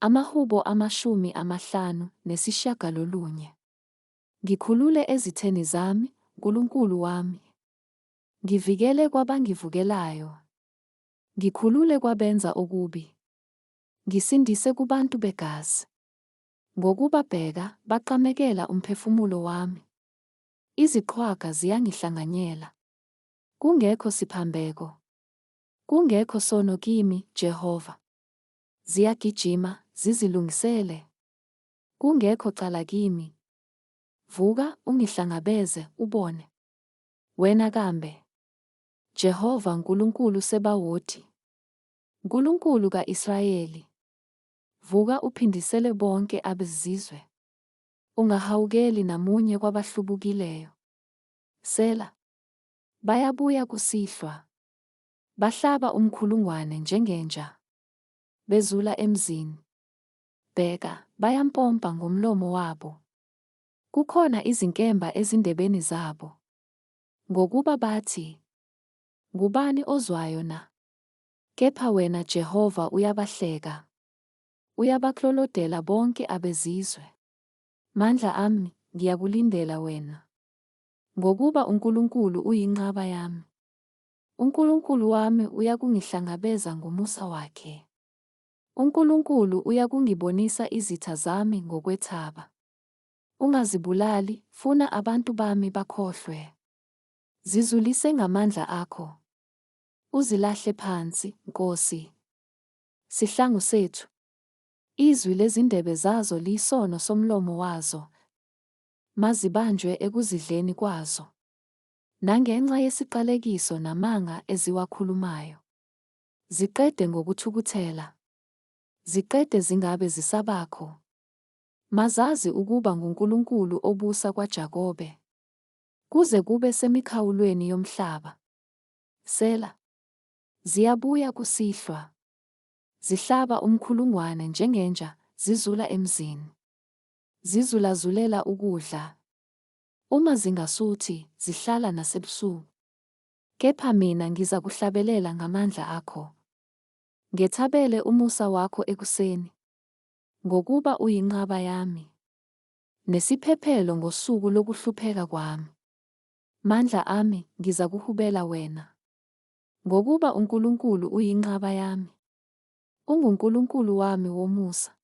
Amahubo 59. Ngikhulule ezitheni zami, Nkulunkulu wami. Ngivikele kwabangivukelayo. Ngikhulule kwabenza okubi. Ngisindise kubantu begazi. Ngokuba bheka, baqamekela umphefumulo wami. Iziqhwaga ziyangihlanganyela. Kungekho siphambeko. Kungekho sono kimi, Jehova. Ziyagijima, zizilungisele. Kungekho cala kimi. Vuka, ungihlangabeze, ubone. Wena kambe. Jehova Nkulunkulu Sebawoti. Nkulunkulu ka-Israyeli. Vuka uphindisele bonke abezizwe. Ungahawukeli namunye kwabahlubukileyo. Sela. Bayabuya kusihlwa. Bahlaba umkhulungwane njengenja. Bezula emzini. Bheka, bayampompa ngomlomo wabo. Kukhona izinkemba ezindebeni zabo. Ngokuba bathi, Ngubani ozwayo na? Kepha wena Jehova uyabahleka. Uyabaklolodela bonke abezizwe. Mandla ami, ngiyakulindela wena. Ngokuba uNkulunkulu uyinqaba yami. UNkulunkulu wami uyakungihlangabeza ngomusa wakhe. UNkulunkulu uyakungibonisa izitha zami ngokwethaba. Ungazibulali, funa abantu bami bakhohlwe. Zizulise ngamandla akho. Uzilahle phansi, Nkosi. Sihlangu sethu. Izwi lezindebe zazo liyisono somlomo wazo. Mazibanjwe ekuzidleni kwazo. Nangenxa yesiqalekiso namanga eziwakhulumayo. Ziqede ngokuthukuthela. Ziqede zingabe zisabakho. Mazazi ukuba nguNkulunkulu obusa kwaJakobe. Kuze kube semikhawulweni yomhlaba. Sela. Ziyabuya kusihlwa. Zihlaba umkhulungwane njengenja, zizula emzini. Zizulazulela ukudla. Uma zingasuthi, zihlala nasebusuku. Kepha mina ngizakuhlabelela ngamandla akho. Ngethabele umusa wakho ekuseni. Ngokuba uyinqaba yami. Nesiphephelo ngosuku lokuhlupheka kwami. Mandla ami, ngizakuhubela wena. Ngokuba uNkulunkulu uyinqaba yami. UnguNkulunkulu wami womusa.